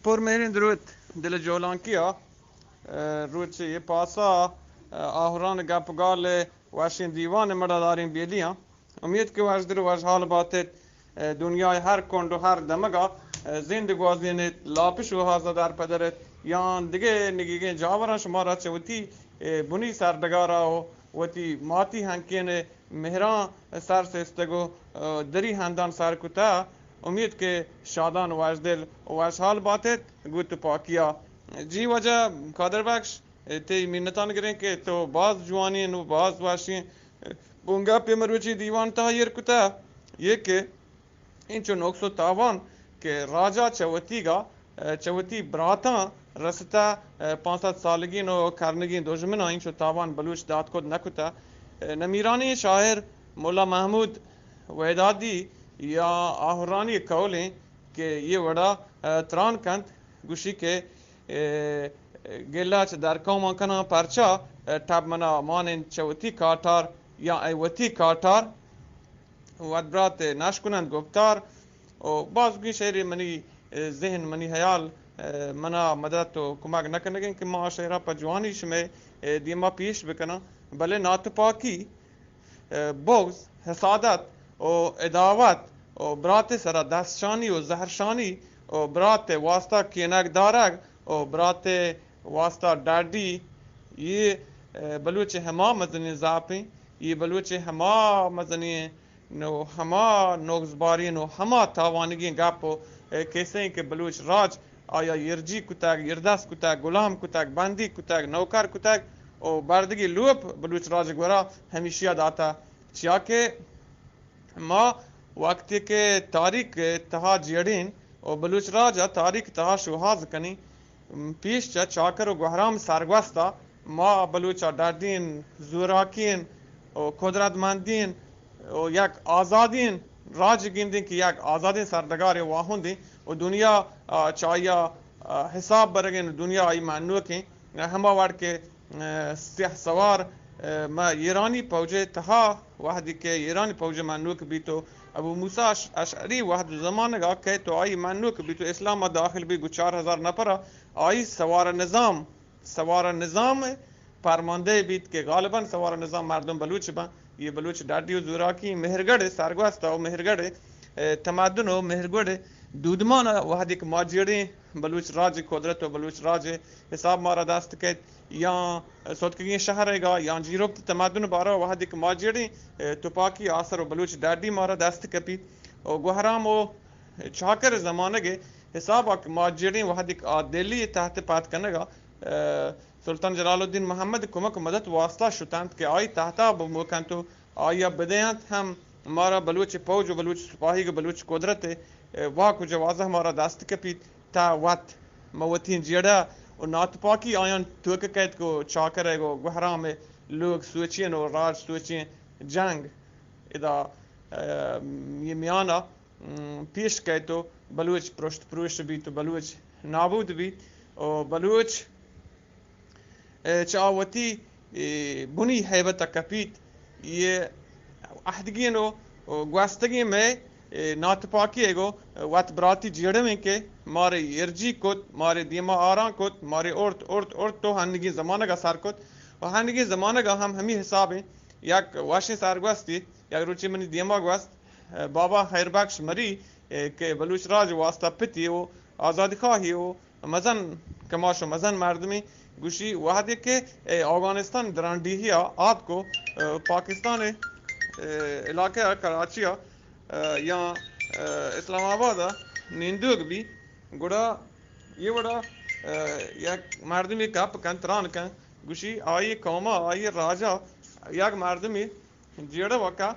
پر مہریں دروت دل جولانکی ءَ، ءَ، روچ ءِ اے پاسا، ءَ، آہران گپ گال ءِ وشیں دیوان ءِ مڑا داریں بیلیاں۔ امید کہ وشدل ءُ وشحال بات ایت۔ ءَ، دنیا ءِ ہر کنڈ ءُ ہر دمگ ءَ، ءَ، زند گوازین ایت، لاپ شوہاز ءَ در پدر ایت، یا دگہ نگیگیں جاوراں شمارا چہ وتی، ءَ، بنی سرڈگار ءَ ءُ وتی ماتی ہنکین ءِ مہراں سر سستگ ءُ، ءَ، دری ہندان سر کتہ۔ امید کہ شادان وشدل ءُ وشحال بات ایت، گوں تپاکی ءَ۔ جی واجہ قادر بخش، تئی منتان گریں کہ تو باز جوانیں ءُ باز وشیں بنگپے مروچی دیوان تہا ایر کتہ، یہ کہ انچو نقص ءُ تاوان کہ راجا چہ وتیگا، چہ وتی براتاں رستہ، پانسد سالگین ءُ کرنگین دژمناں انچو تاوان بلوچ دات کت نہ کتہ۔ نمیرانیں شاعر ملا محمود ودادی یا آہرانی قولیں کہ یہ وڑا، ءَ، تران کنت، گوشی کہ، ءَ، گلہ چہ درکوماں کناں، پرچا، ءَ، ٹب منا مان انت چہ وتی کاٹار یا اے وتی کاٹار، وت برات نش کننت گپتار۔ ءُ بازگیں شعرے منی، ءَ، ذہن، منی حیال، ءَ، منا مدد ءُ کمک نہ کنگیں کہ ما آ شعرا پہ جوانی شمئے، ءَ، دیما پیش بکناں، بلے ناتپاکی، ءَ، بغض، حسادت ءُ عداوت ءُ برات ءِ سرا دستشانی ءُ زہرشانی ءُ برات ءِ واسطہ کینگ دارگ ءُ برات ءِ واسطہ ڈاڈی، یہ، ءَ، بلوچ ءِ ہما مزنیں زاپیں، یہ بلوچ ءِ ہما مزنیں نو ہما نغزباریں نو ہما تاوانگیں گپ ءُ، ءَ، کیسہ ایں کہ بلوچ راج آیا ایرجی کتگ، ایردست کتگ، گلام کتگ، بندی کتگ، نوکر کتگ ءُ بردگی لوپ بلوچ راج گورا ہمیشیا داتہ۔ چیا کہ ما وقتی کہ تاریخ تہا جیڑین ءُ بلوچ راج ءَ تاریخ تہا شوہاز کنیں، پیش چہ چاکر ءُ گوہرام سرگوست ءَ ما بلوچ ءَ ڈڈین، زوراکین ءُ قدرتمندین ءُ یک آزادین راج گندیں کہ یک آزادیں سرڈگارے واہندیں ءُ دنیا، آ، چہ آئی ءَ، آ، حساب برگیں ءُ دنیا آئی منوکیں۔ ہما وڑ کہ، آ، سیاہ سوار، آ، ما ایرانی پوج ءِ تہا وہدی کہ ایرانی پوج ءِ منوک بیت ءُ ابو موسی اش-، اشعری وہد ءُ زمانگ ءَ کئیت ءُ آئی منوک بیت ءُ اسلام ءَ داخل بیت گوں چار ہزار نفر ءَ آئی سوار نظام سوار نظام ءِ پرماندہ بیت کہ غالباً سوار نظام مردم بلوچ بنت۔ یہ بلوچ ڈڈی ءُ زوراکی مہرگڑھ ءِ سرگوست ءُ مہرگڑھ ءِ، ءَ، تمدن ءُ مہرگڑھ ءِ دودمان ءَ وہدے کہ ما جیڑیں بلوچ راج ءِ قدرت ءُ بلوچ راج ءِ حساب مارا دست کیت یا ستکگیں شہر ءِ گا یا جیروپت تمدن ءِ بارا وہدے کہ ما جیڑیں، ءَ، تپاکی آسر ءُ بلوچ ڈڈی مارا دست کپیت ءُ گوہرام ءُ چاکر ءِ زمانگ ءِ حساب ءَ کہ ما جیڑیں وہدے کہ آ دہلی ءِ تحت پاد کنگ ءَ، ءَ، سلطان جلال الدین محمد ءِ کمک ءُ مدد ءِ واستا شتنت کہ آئی تحت ءَ بموکنت ءُ آئی ءَ بدینت ہم مارا بلوچ پوج ءُ بلوچ سپاہیگ ءُ بلوچ قدرت ءِ، ءَ، واک ءُ جواز ءَ مارا دست کپیت تا وت ما وتی جیڑہ ءُ ناتپاکی آیاں توک کیت کہ چاکر ءِ گوں گوہرام ءِ لوگ سوچین ءُ راج سوچین جنگ ادا، ءَ، یہ میان ءَ م، پیش کئیت ءُ بلوچ پرشت پروش بیت ءُ بلوچ نابود بیت ءُ بلوچ، ءَ، چہ آ وتی، ءَ، بنی ہیبت ءَ کپیت۔ یہ عہدگین ءُ، ءُ گوستگین مئے، ءَ، ناتپاکی ءَ گوں وت براتی جیڑویں کہ مارے ایرجی کت، مارے دیما آران کت، مارے ارت، ارت، ارت تو ہنگین زمانگ ءَ سر کت ءُ ہنگین زمانگ ءَ ہم ہمی حسابیں یک وشیں سرگوستی یک روچے منی دیما گوست۔ بابا خیر بخش مری، ءَ، کہ بلوچ راج واسطہ پتی ءُ آزادی خواہی ءُ مزن کماش ءُ مزن مردمی گوشی وہدے کہ، ءَ، اوگانستان درانڈیہی ءَ آتک ءُ، ءَ، پاکستان ءِ، ءَ، علاقہ ءَ کراچی ءَ، ءَ، یا، ءَ، اسلام آباد ءَ نندوک بی گڑا یہ وڑا، ءَ، یک مردمی گپ کن تران کن گوشی آئی قوم ءَ آئی راج ءَ یک مردمی جیڑہ وکا،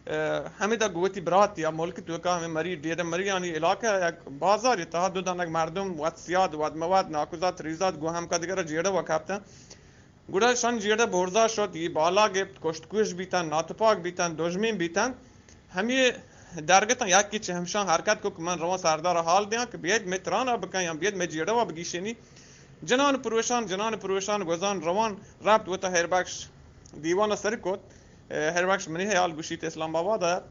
ءَ، ہمدا گوں وتی برات یا ملک توکا ہمیں مری ڈیرہ مریانی علاقہ یک بازاری تہا دو دانگ مردم وت سیاد، وت مواد، ناکوزات، ریزات گوں ہم کدگر جیڑہ وکا کپتن۔ گڑا شان جیڑہ برزا شت، یہ بالا گپت، کشت کوش بیتن، ناتپاک بیتن، دژمن بیتن۔ ہمے درگتاں یکے چہ ہمشان حرکت کو کہ من رواں سردار حال دیاں کہ بیت مے ترانا بکن یا بیت مے جیڑہ وا بگیشینی۔ جنان پروشان، جنان پروشان گوزان روان رپت وتا ہیربخش دیوان ءَ سر کت۔ ءَ، ہیربخش منی حیال گوشیت اسلام آباد ءَ ات۔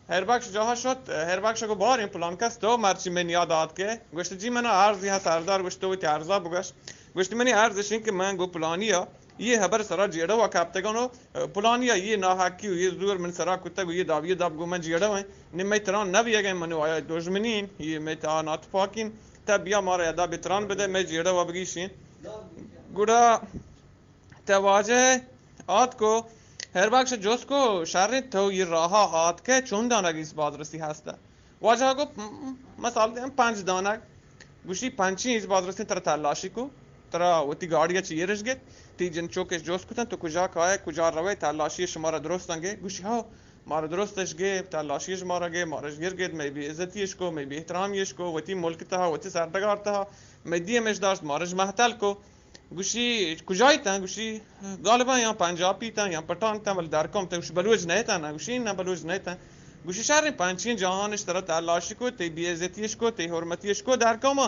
ہیر بخش جاہ شت، ہیر بخش گو باریں پلان کس تو مرچی من یاد آت کے گوشت جی منا عرضی ہا سردار گوشت تو وتی عرضا بگش۔ گوشت منی عرض اشیں کہ من گو پلانی ء یہ ہبر سرا جیڑہ و کپتگن و پلانی ء یہ ناحقی و یہ زور من سرا کتگ و یہ داب یہ داب گو من جیڑہ ہیں نی مئی تران نہ بیگیں من و آیا دژمنی ہیں یہ مئی تا ناتپاکین تا بیا مارا ادا بتران بدے مئی جیڑہ و بگیشیں۔ گڑا تہ واجہ آتکو ہیر بخش جست کو شریں تو یہ راہا آتکے چون دانگ ایس بازرسی ہستہ؟ واجہ گو م-، مثال دیں پنچ دانگ۔ گوشی پنچیں ایس بازرسی ترا تلاشی کو، ترا وتی گاڑی چی ایرش گیت، تی جن چوکش جست کتن تو کجا کائے کجا روے تلاشی شمارا درست انگے؟ گوشی ہو مارا درستش گے تلاشیش مارا گے مارش گر گیت مئی بے عزتیش کو مئی بے احترامیش کو وتی ملک تہا وتی سرڈگار تہا مئی دیمش داشت مارش محتل کو۔ گوشی کجای تن؟ گوشی غالبا یا پنجابی تن یا پٹان تن ولی در کم تن۔ گوشی بلوچ نہ تن؟ گوشی نہ بلوچ نہ تن۔ گوشی شر پنچین جہانش ترا تلاشی کو تی بے عزتیش کو تی حرمتیش کو در کم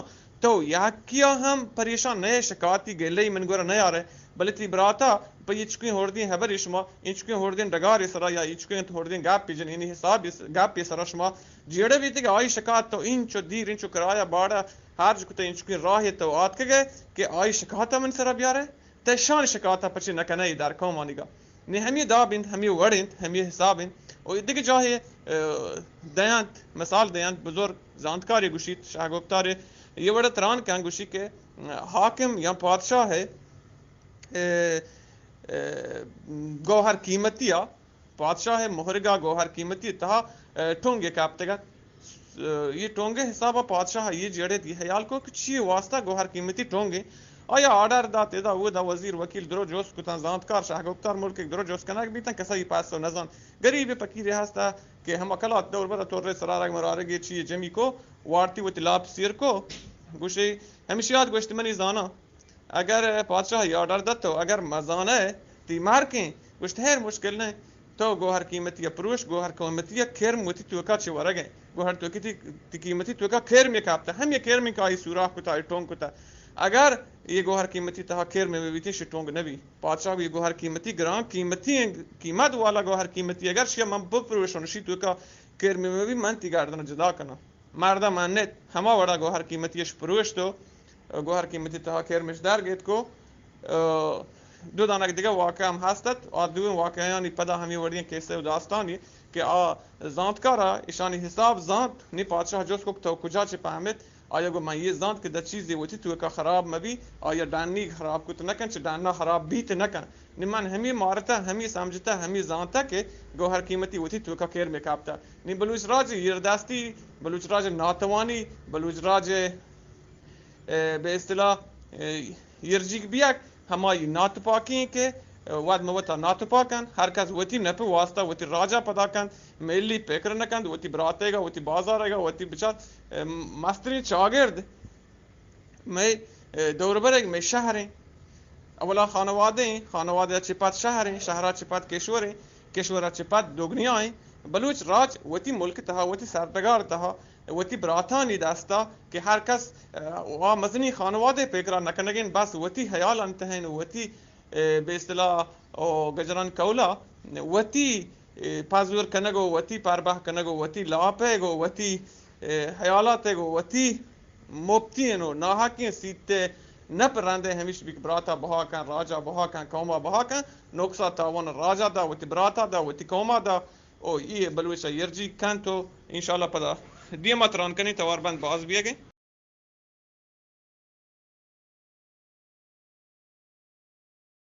تو یکیا ہم پریشان نہ شکاتی گلے من گورا نہ یارے بلے تی براتا پہ ایچکیں ہردیں ہبری شما ایچکیں ہردیں ڈگاری سرا یا ایچکیں ہردیں گپی جنینی حسابی گپی سرا شما جیڑہ بیتگ آئی شکات تو انچو دیر انچو کرایہ باڑہ ہرج کتہ انچکیں راہے تو آتکگئے کہ آئی شکاتہ من سرا بیارئے؟ تہ شان شکاتہ پچے نکنئے در قومانیگا؟ نی ہمے داب انت، ہمے وڑ انت، ہمے حساب انت۔ و دگہ جاہے، اه، دینت، مثال دینت، بزرگ زانتکارے گوشیت، شاہ گپتارے یہ وڑ تران کن گوشی کہ، اه، حاکم یا پادشاہ ہے، اه، اه، گوہر قیمتی آ پادشاہ ء مہرگا گوہر قیمتی تہا، اه، ٹونگے کپتگ ات۔ اه، یہ ٹونگے حسابا پادشاہ یہ جیڑے دی حیال کو کہ چی واسطہ گوہر قیمتی ٹونگے؟ آیا آرڈر دات ادا اودا وزیر وکیل درو جوست کتن زانتکار شاہ گپتار ملک درو جوست کنگ بیتن کسا یہ پاسو نزان۔ غریب فقیر ہستا کہ ہم اکلات دور بدا تورے سرارگ مرارگے چی جمی کو وارتی وتی لاپ سیر کو گوشے ہمشیات گوشت منی زانا اگر پادشاہ ء آرڈر دتو، اگر مزانہ ء تی مارکیں، گوشت ہیر مشکل نہ، تو گوہر قیمتی ء پروش، گوہر قیمتی ء کرم وتی توکا چہ ورگ ء، گوہر توکی تی، تی قیمتی توکا کرم ء کاپتہ، ہم یہ کرم کہ آئی سوراخ کتا، آئی ٹونگ کتا۔ اگر یہ گوہر قیمتی تہا کرم ء بیتی شی ٹونگ نبی۔ پادشاہ یہ گوہر قیمتی گران قیمتی قیمت والا گوہر قیمتی اگر شی من بپروشن شی توکا کرم ء بی من تی گردن جدا کناں۔ مردم انت ہما وڑا گوہر قیمتی اش پروشت و گوہر قیمتی تہا کرمش در گیت کو۔ اه، دو دانگ دگہ واقعہ ہم ہست ات۔ آ دوئیں واقعہانی پدا ہمے وڑیں قصہ و داستانی کہ آ زانتکارا اشانی حساب زانت، نی پادشاہ جست کو تو کجا چہ پہمت؟ آیا گو من یہ زانت کہ دہ چیزے وتی توکا خراب مبی، آیا ڈنی خراب کت نکن، چہ ڈنا خراب بیت نکن۔ نی من ہمے مارتہ، ہمے سمجھتہ، ہمے زانتہ کہ گوہر قیمتی وتی توکا کیر میں کاپتہ۔ نی بلوچ راج ایردستی، بلوچ راج ناتوانی، بلوچ راج، اه، بہ اصطلاح، اه، ایرجیگ بیگ ہمائی ناتپاکی کہ، اه، وت مہ وتا ناتپاکن، ہر کس وتی نپ واسطہ وتی راجا پدا کن، ملی پکر نکند، وتی براتیگا، وتی بازارگا، وتی بچار، اه، مسترین چاگرد مئے، اه، دور برگ مئے شہر ایں۔ اولا خانوادہ ایں، خانوادہ چہ پد شہر ایں، شہرا چہ پد کشور ایں، کشورا چہ پد دگنیا ایں۔ بلوچ راج وتی ملک تہا، وتی سرڈگار تہا، وتی براتانی دستا کہ ہر کس، اه، وا مزنی خانوادہ پیکرا نکنگین، بس وتی حیال انتہین، وتی، اه، بہ اصطلاح، او گجران کولا، وتی اے، پزور کنگ و وتی پربہ کنگ و وتی لاپیگ و وتی، اے، حیالاتیگ و وتی مپتین و ناحقین سیتے نپ رندے ہمیش بیک براتا بہا کن، راجا بہا کن، قوما بہا کن، نقصا تاوان راجا دا، وتی براتا دا، وتی قوما دا، او ای بلوچا یرجی کن تو انشاءاللہ پدا دیما تران کنی توار بند باز بیگے۔